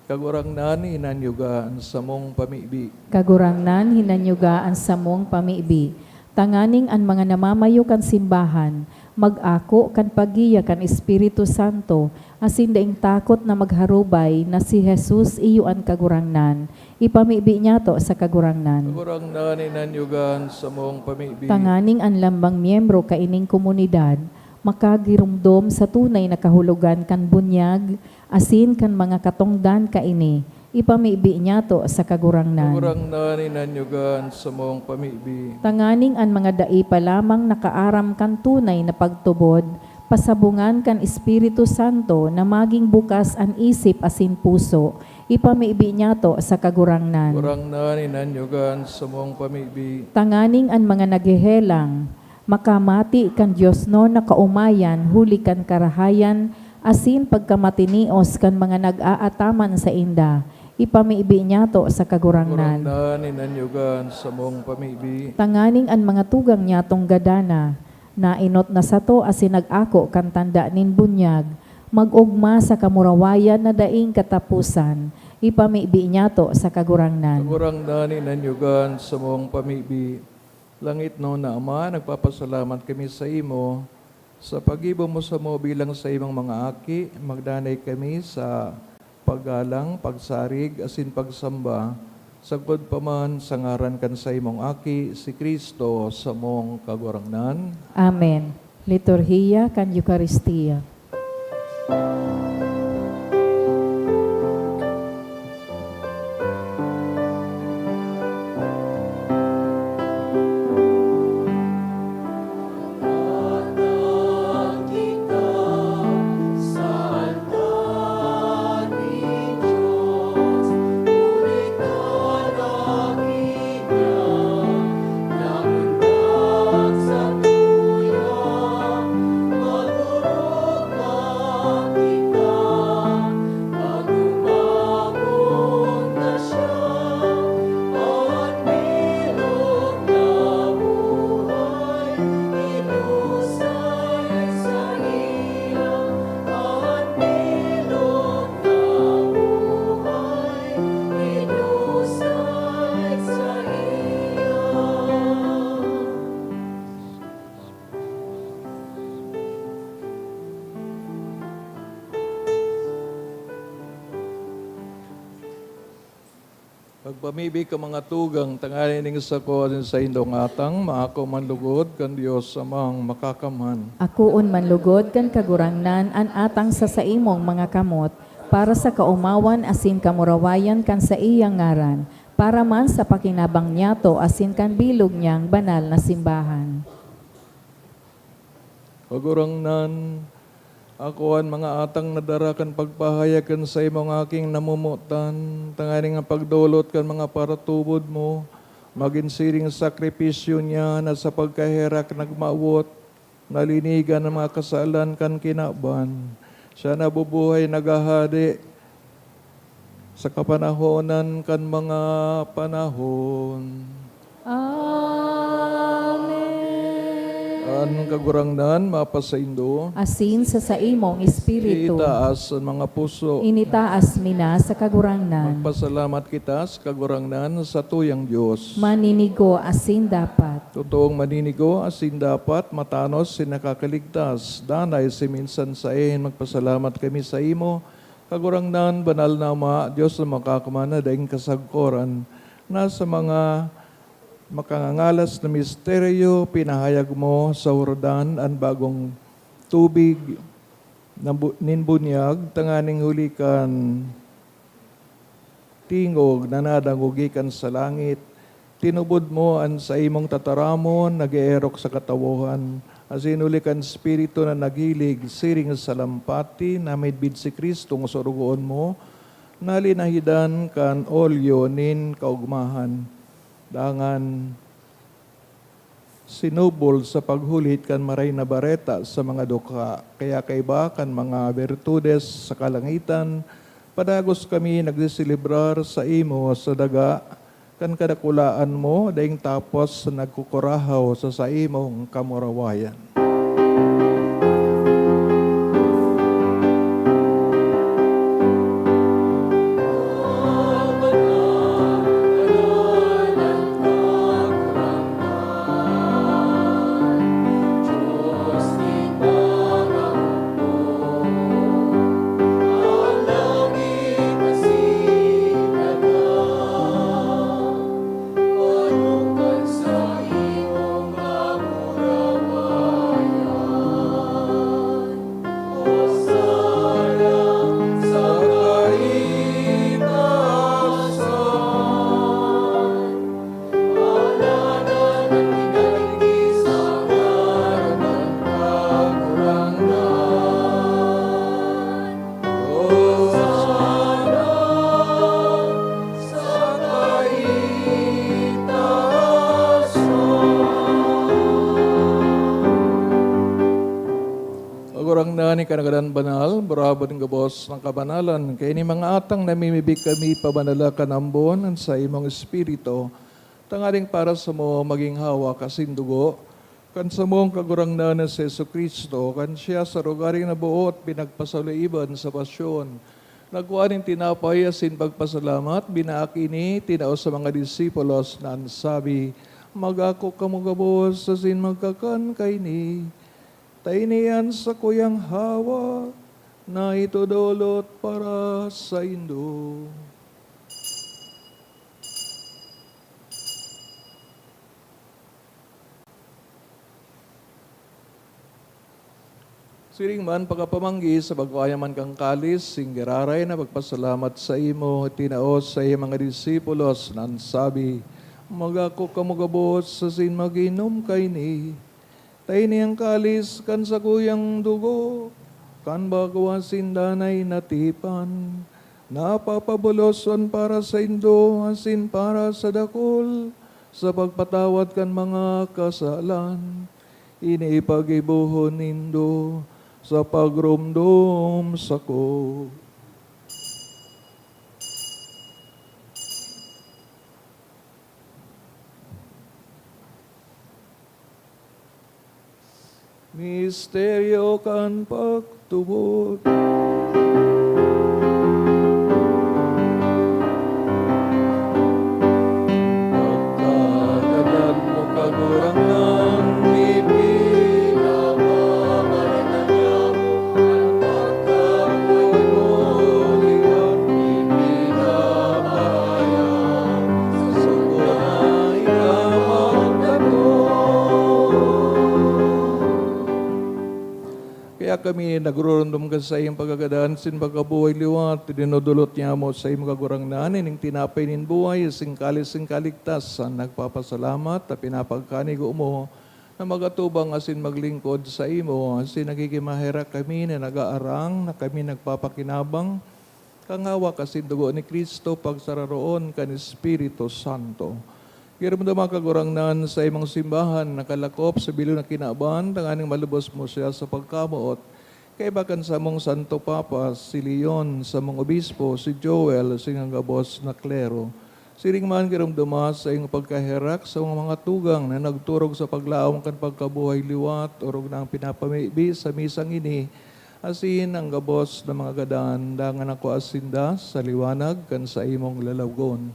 Kagurangnan, hinanyuga an samong pamibi. Kagurangnan, hinanyuga an samong pamibi. Tanganing an mga namamayo kan simbahan mag-ako kan paggiya kan Espiritu Santo, asin daing takot na magharubay na si Jesus iyo an Kagurangnan. Ipamibi niyato sa Kagurangnan. Kagurangnan, hinanyuga an samong pamibi. Tanganing an lambang miyembro kaining komunidad makagiromdom sa tunay na kahulogan kan bunyag asin kan mga katongdan kaini, ipamibi niyato sa Kagurangnan. Kagurangnan, hinanyuga an samong pamibi. Tanganing an mga dai pa lamang nakaaram kan tunay na pagtubod, pasabongan kan Espiritu Santo na magin bukas an isip asin puso, ipamibi niyato sa Kagurangnan. Kagurangnan, hinanyuga an samong pamibi. Tanganing an mga naghehelang makamati kan diosnon na kaomayan huli kan karahayan asin pagkamatinios kan mga nag-aataman sainda, ipamibi niyato sa Kagurangnan. Kagurangnan, hinanyuga an samong pamibi. Tanganing an mga tugang niyatong gadana, naenot na sato asin nag-ako kan tanda nin bunyag, mag-ogma sa kamurawayan na daing kataposan, ipamibi niyato sa Kagurangnan. Kagurangnan, hinanyuga an samong pamibi. Langitnon na Ama, nagpapasalamat kami saimo sa paggibo mo samo bilang saimong mga aki. Magdanay kami sa paggalang, pagsarig, asin pagsamba, sagkod pa man sa ngaran kan saimong Aki, si Cristo, samong Kagurangnan. Amen. Liturhiya kan Eukaristia. Pamibi ka mga tugang, tanganing ning sako asin saindong atang, maako man lugod kan Dios Amang Makakamhan. Akoon man lugod kan Kagurangnan an atang sa saimong mga kamot, para sa kaomawan asin kamurawayan kan saiyang ngaran, para man sa pakinabang niyato asin kan bilog niyang banal na simbahan. Kagurangnan, ako an mga atang na dara kan pagpahayag kan saimong Aking namomotan, tanganing an pagdolot kan mga paratubod mo magin siring sakripisyo niya na sa pagkaherak nagmawot, nalinigan an mga kasalan kan kinaban. Siya nabubuhay, naghahade sa kapanahonan kan mga panahon. Amen. An Kagurangnan mapasaindo. Asin sa saimong espiritu. Itaas an mga puso. Initaas mi na sa Kagurangnan. Magpasalamat kita sa Kagurangnan, sa tuyang Dios. Maninigo asin dapat. Totoong maninigo asin dapat, matanos asin nakakaligtas. Danay si minsan saen, magpasalamat kami saimo, Kagurangnan, banal na Ama, Dios na makakamana daing kasagkoran, na sa mga makangangalas na misteryo, pinahayag mo sa Jordan an bagong tubig na bu-, nin bunyag, tanganing huli kan tingog na nadangog gikan sa langit, tinubod mo an saimong tataramon na nag-eerok sa katawohan, asin huli kan Espiritu na naghilig siring sa lampati na midbid si Cristong sorogoon mo, na linahidan kan olyo nin kaogmahan. Dangan sinubol sa paghulit kan Maray na Bareta sa mga dukha, kaya kaiba kan mga birtudes sa kalangitan, padagos kami nagseselebrar saimo sa daga kan kadakulaan mo, daing tapos nagkukurahaw sa saimong kamurawayan. Kagurangnan, ika na gadan banal, burabod nin gabos na kabanalan. Kaya ini mga atang namimibi kami, pabanala kan ambon an saimong Espiritu, tanganing para samo magin hawak asin dugo kan samong Kagurangnan na si Jesu-Cristo. Kan siya sa rogaring naboot, pinagpasaloiban sa pasyon, nagkua nin tinapay asin pagpasalamat, binaak ini, tinao sa mga disipulos na an sabi, "Mag-ako kamo gabos asin magkakan kaini. Ta ini an sakuyang hawak na itodolot para saindo." Siring man, pagkapamanggi sa pagkua niya man kan kalis, singgiraray na pagpasalamat saimo, tinao sa iyang mga disipulos, na an sabi, "Mag-ako kamo gabos asin mag-inom kaini. Ta ini an kalis kan sakuyang dugo kan bago asin danay na tipan, na papabuloson para saindo asin para sa dakul sa pagpatawad kan mga kasalan. Ini ipaggibohon nindo sa pagromdom sako." Misteryo kan pagtubod. Pagkagadan mo, Kagurangnan, ipinababalita niya mo an pagkabuhay mo, liwat ipinapahayaw. Kami nagrurundom ka sa iyong pagkagadan sin pagkabuhay liwat, dinodolot niya mo sa imo Kagurangnan, ining tinapay nin buhay, sing kalis sing kaligtasan, nagpapasalamat ta pinapagkanigo mo na magatubang asin maglingkod sa imo, asin naghihimaherak kami na nagaarang na kami nagpapakinabang, kangawak asin dugo ni Cristo, pagsararoon kan Espiritu Santo. Giromdoma, Kagurangnan, sa imong simbahan nakalakop sa bilog na kinaban, tanganing malubos mo siya sa pagkamoot. Kaiba kan samong Santo Papa, si Leon, samong Obispo, si Joel, asin an gabos na klero. Siring man giromdoma sa iyong pagkaherak sa mga tugang na nagturog sa paglaom kan pagkabuhay liwat, orog na ang pinapamibi sa misang ini, asin ang gabos na mga gadan, dangan nakua sinda sa liwanag kan saimong lalawogon.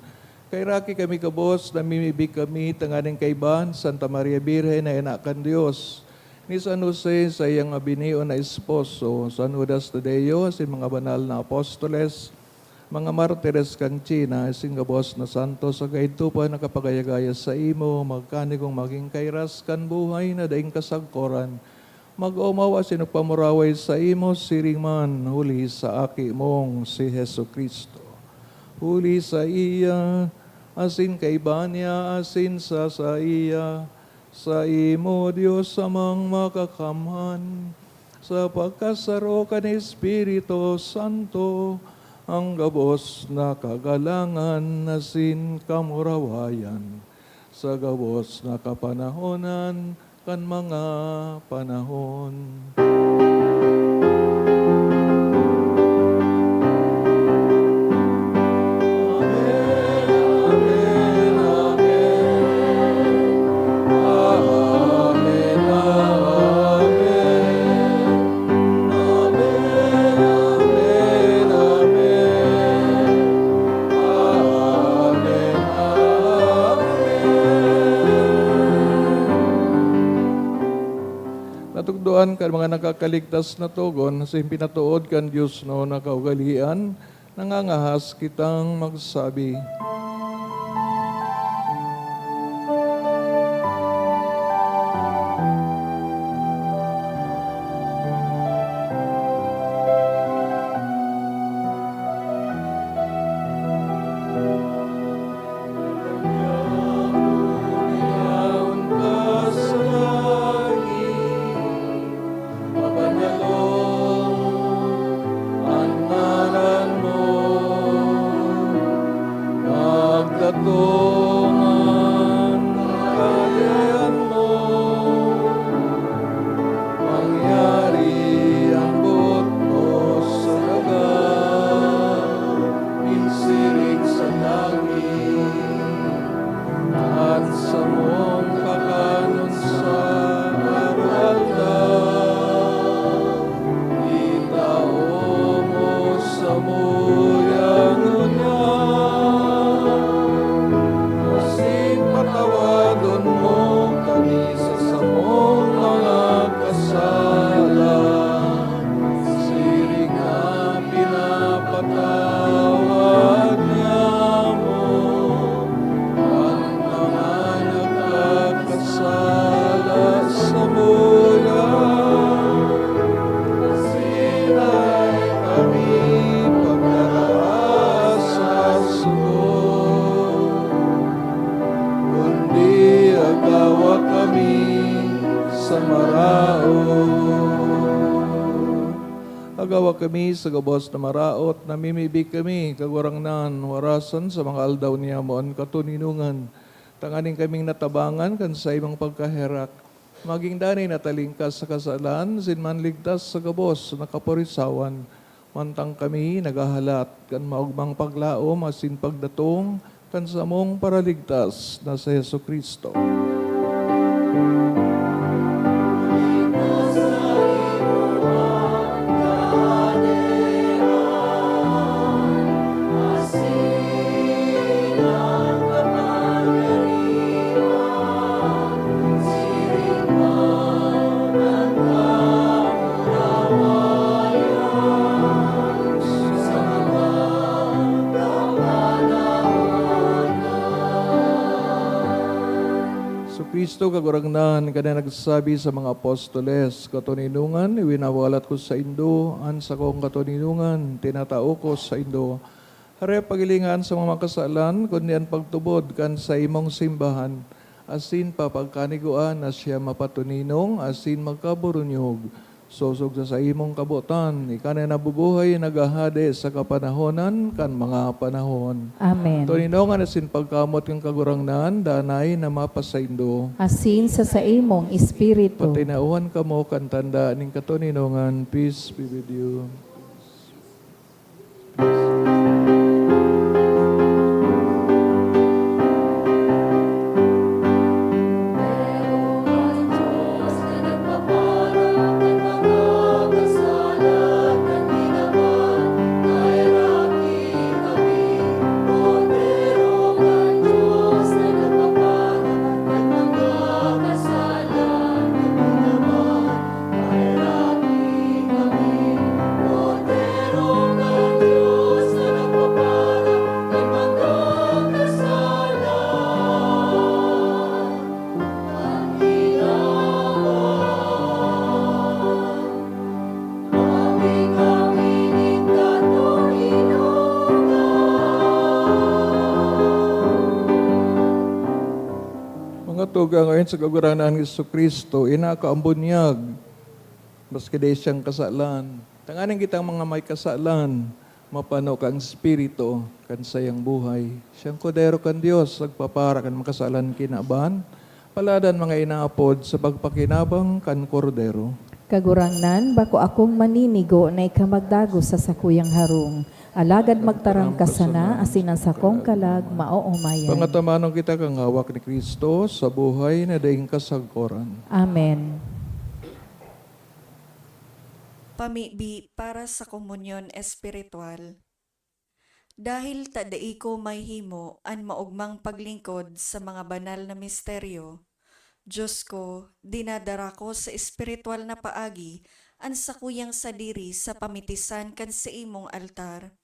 Kaheraki kami gabos, namimibi kami tanganing kaiba ni Santa Maria Birhen na ina kan Dios, ni San Jose, saiyang biniyon na esposo, San Judas Tadeo, asin mga banal na apostoles, mga martires kan China, asin gabos na santo sa gaidto pa nakapagayagaya saimo, magkanigong magin kairas kan buhay na daing kasagkoran. Mag-omaw asin magpamuraway saimo siring man huli sa Aki mong si Jesu-Cristo. Huli saiya, asin kaiba niya, asin sa saiya, saimo, Dios Amang Makakamhan, sa pagkasaro kan Espiritu Santo, ang gabos na kagalangan asin kamurawayan, sa gabos na kapanahonan kan mga panahon. Natukdoan kan mga nakakaligtas na togon, asin pinatood kan Dios na kaugalean, nangangahas kitang magsabi. Mabanalon an ngaran mo, magdatong an kaliayan mo, mangyari an boot mo sa daga, nin siring sa langit. An samong kakanon sa araw-aldaw, itao mo samuya ngunyan, asin patawadon mo kami sa samong mga kasala, siring na pinapatawad niamo an mga nagkakasala samuya. Asin dai kami pagdaraas sa sugo, kundi agawa kami sa maraot. Agawa kami sa gabos na maraot, namimibi kami, Kagurangnan, warasan sa mga aldaw niyamo an katoninongan, tanganing kaming natabangan kan saimong pagkaherak, magin danay na talingkas sa kasalan, asin manligtas sa gabos na kaporisawan, mantang kami naghahalat kan maogmang paglaom asin pagdatong kan samong Paraligtas na si Jesu-Cristo. Jesu-Cristo, Kagurangnan, ka na nagsabi sa mga apostoles, "Katoninongan, iwinawalat ko saindo an sakong katoninongan, tinatao ko saindo." Hare pagilingan sa mga makasalan, kundi an pagtubod kan saimong simbahan, asin papagkaniguan na siya mapatoninong asin magkaburunyog, sosog sa saimong kabotan, ika na nabubuhay, naghahade sa kapanahonan kan mga panahon. Amen. Toninongan asin pagkamoot kan Kagurangnan, danay na mapasaindo. Asin sa saimong espiritu. Patinauhan kamo kan tanda nin katoninongan. Peace be with you. Mga tugang, ayon sa Kagurangnan Jesu-Cristo, inaka ang bunyag, maski dai siyang kasalan. Tanganing kitang mga may kasalan, mapano kan Espiritu, kan sayang buhay. Siyang Kordero kan Dios, nagpapara kan makasalan kinaban, paladan mga inaapod sa pagpakinabang kan Kordero. Kagurangnan, bako akong maninigo na ika magdagos sa sakuyang harong, alagad magtaram ka sana, asin an sakong kalag maoomayan. Pangatamanong kita kan hawak ni Cristo sa buhay na daing kasagkoran. Amen. Pamibi para sa komunyon espiritual. Dahil ta dai ko mahihimo an maogmang paglingkod sa mga banal na misteryo, Diyos ko, dinadara ko sa espiritual na paagi an sakuyang sadiri sa pamitisan kan saimong altar.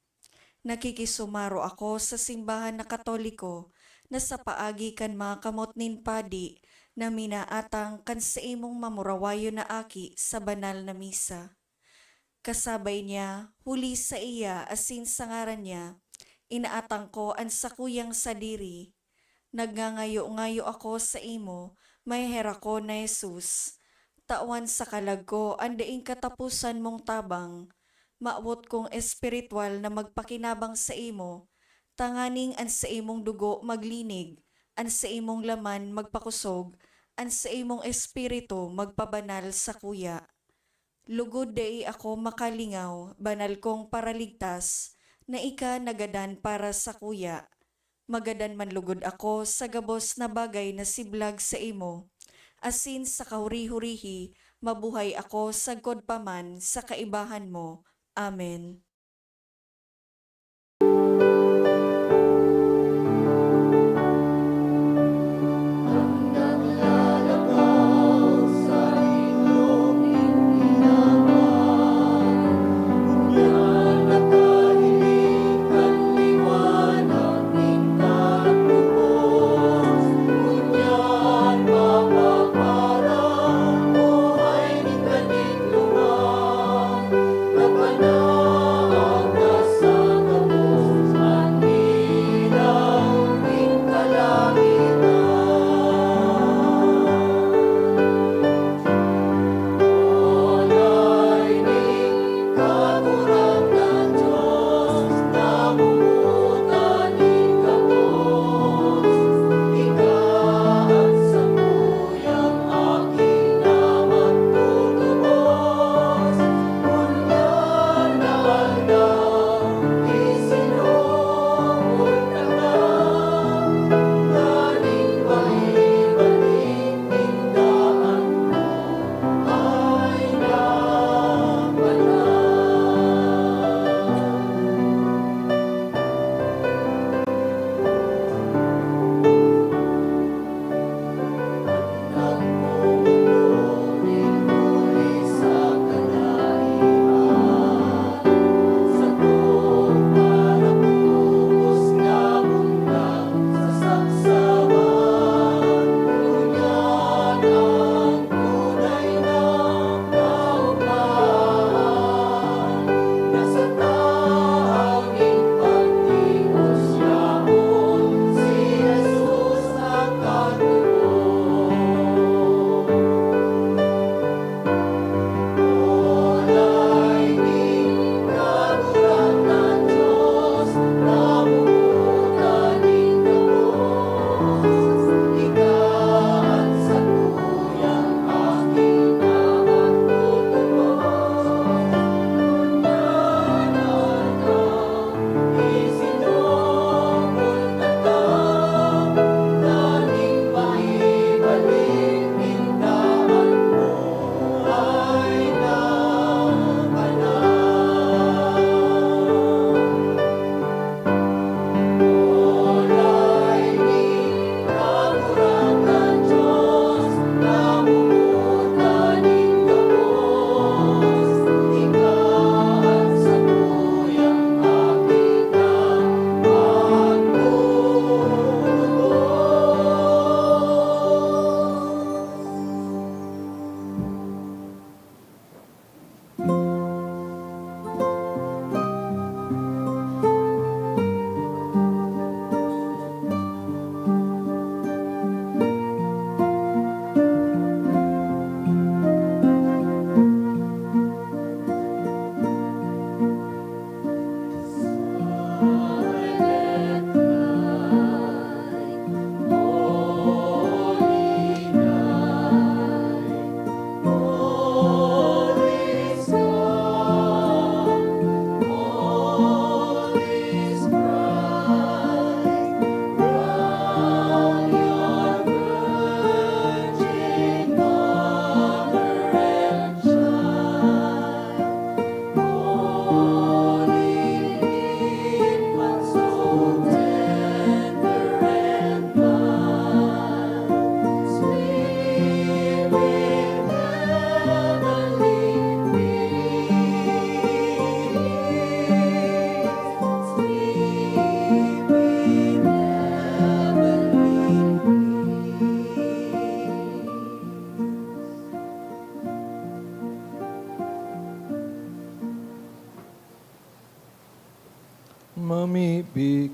Nakikisumaro ako sa simbahan na Katoliko na sa paagi kan mga kamot nin padi na minaatang kan saimong mamurawayon na aki sa banal na misa. Kasabay niya, huli saiya asin sa ngaran niya, inaatang ko an sakuyang sadiri. Nagngangayo-ngayo ako saimo, maheherakon na Jesus. Tawan sa kalag ko an daing kataposan mong tabang. Mawot kong espiritual na magpakinabang saimo, tanganing an saimong dugo maglinig, an saimong laman magpakosog, an saimong espiritu magpabanal sakuya. Lugod dai ako makalingaw, banal kong Paraligtas, na ika nagadan para sakuya. Magadan man lugod ako sa gabos na bagay na siblag saimo, asin sa kahuri-hurihi mabuhay ako sagkod pa man sa kaibahan mo. Amen.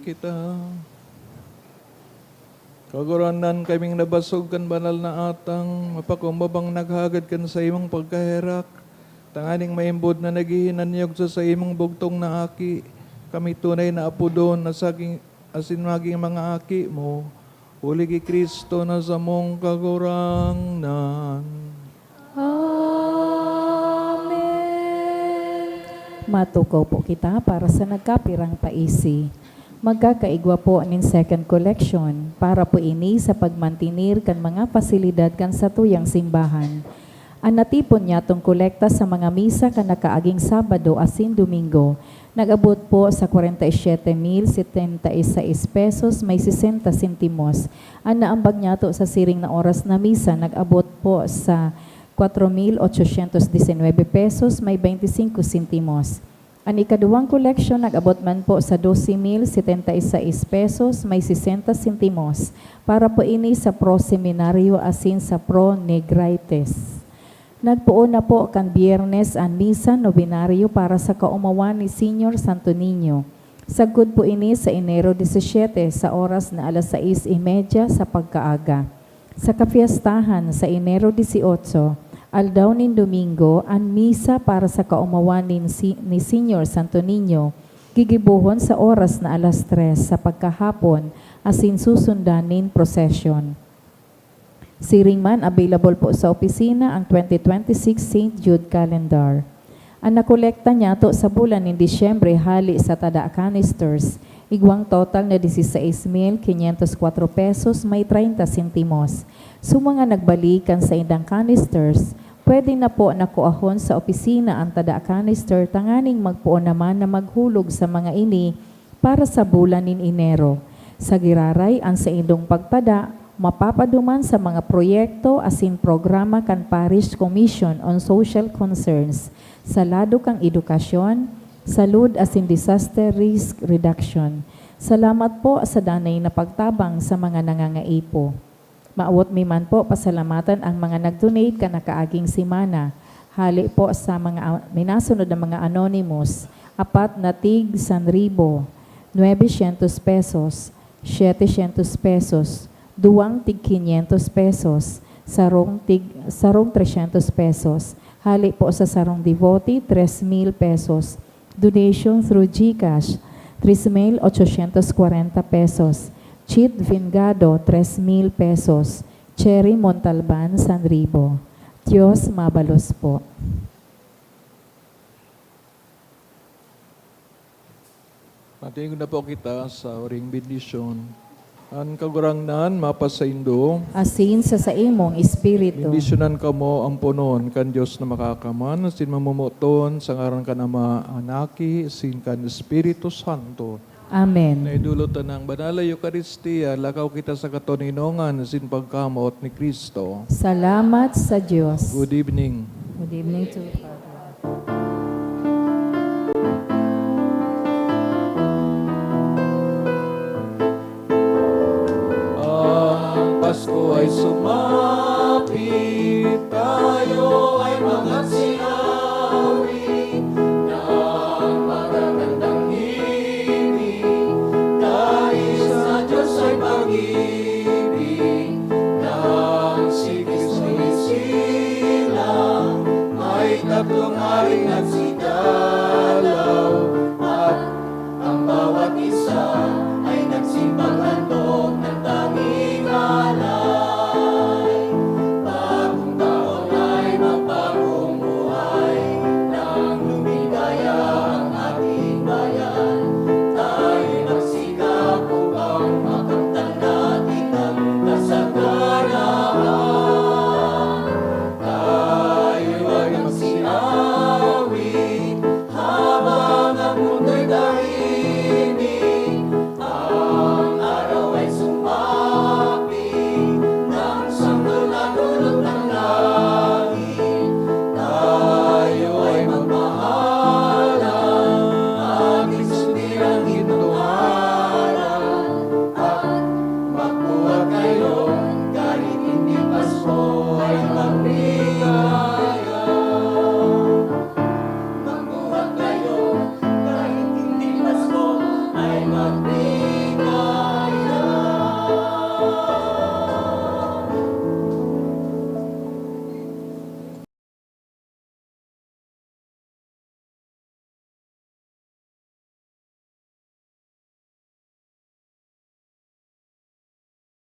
Kita. Kagurangnan, kaming nabasog kan banal na atang, mapakumbabang naghagad kan saimong pagkaherak, tanganing maimbod na naghihinanyog sa saimong bugtong na Aki, kami tunay na apodon na saging, asin maging mga aki mo, huli ki Cristo na samong Kagurangnan. Amen. Matukaw po kita para sa nagkapirang paisi. Magkakaigwa po nin second collection para po ini sa pagmantenir kan mga pasilidad kan satuyang simbahan. An natipon nyatong kolekta sa mga misa kan nakaaging Sabado asin Domingo nag-abot po sa kwarenta y siyete mil setenta y seis pesos may sesenta sentimos. An naambag nyato sa siring na oras na misa nag-abot po sa kwatro mil ochocientos disinwebe pesos may baynti singko sentimos. An ikaduwang koleksyon nag-abot man po sa doce mil setenta y seis pesos may sesenta sentimos para po ini sa Pro Seminario asin sa Pro Negrites. Nagpoon na po kan Biyernes an misa nobenaryo para sa kaomawan ni Señor Santo Niño. Sagkod po ini sa Enero disisiete sa oras na alas sais y media sa pagkaaga. Sa kapiestahan sa Enero dieciocho, aldaw nin Domingo, an misa para sa kaomawan nin si-, ni Señor Santo Niño gigibohon sa oras na alas tres sa pagkahapon asin susundan nin prosesyon. Siring man, available po sa opisina ang twenty twenty-six Saint Jude Calendar. An nakolekta nyato sa bulan nin Disyembre hale sa tada canisters, igwang total na dieciséis mil quinientos cuatro pesos may treinta sentimos. Sa mga nagbalik kan saindang canisters, pwede na po na kuahon sa opisina an tada canister tanganing magpoon naman na maghulog sa mga ini para sa bulan nin Enero. Sa giraray, an saindong pagpada mapapaduman sa mga proyekto asin programa kan Parish Commission on Social Concerns, sa lado kan edukasyon, salud asin disaster risk reduction. Salamat po sa danay na pagtabang sa mga nangangaipo. Mawot mi man po pasalamatan ang mga nag-donate kan nakaaging semana. Hale po sa mga a-, minasunod na mga anonymous, apat na tig sanribo, nuebesyentos pesos, siyetesyentos pesos, duwang tig kinyentos pesos, sarong tig, sarong tresyentos pesos. Hale po sa sarong devotee, tres mil pesos. Donation through GCash, tres mil ochocientos cuarenta pesos. Chit Vingado, tres mil pesos. Cherry Montalban, sanribo. Dios mabalos po. Matingog na po kita sa huring bendisyon. An Kagurangnan mapasaindo. Asin sa saimong espiritu. Bendisyonan kamo amponon kan Dios na Makakaman, asin mamomoton sa ngaran kan Ama, an Aki, asin kan Espiritu Santo. Amen. Naidulot ta nang banal na Eukaristia, lakaw kita sa katoninongan asin pagkamoot ni Cristo. Salamat sa Dios. Good evening. Good evening to you, Father. Ang Pasko ay sumapit, tayo ay mga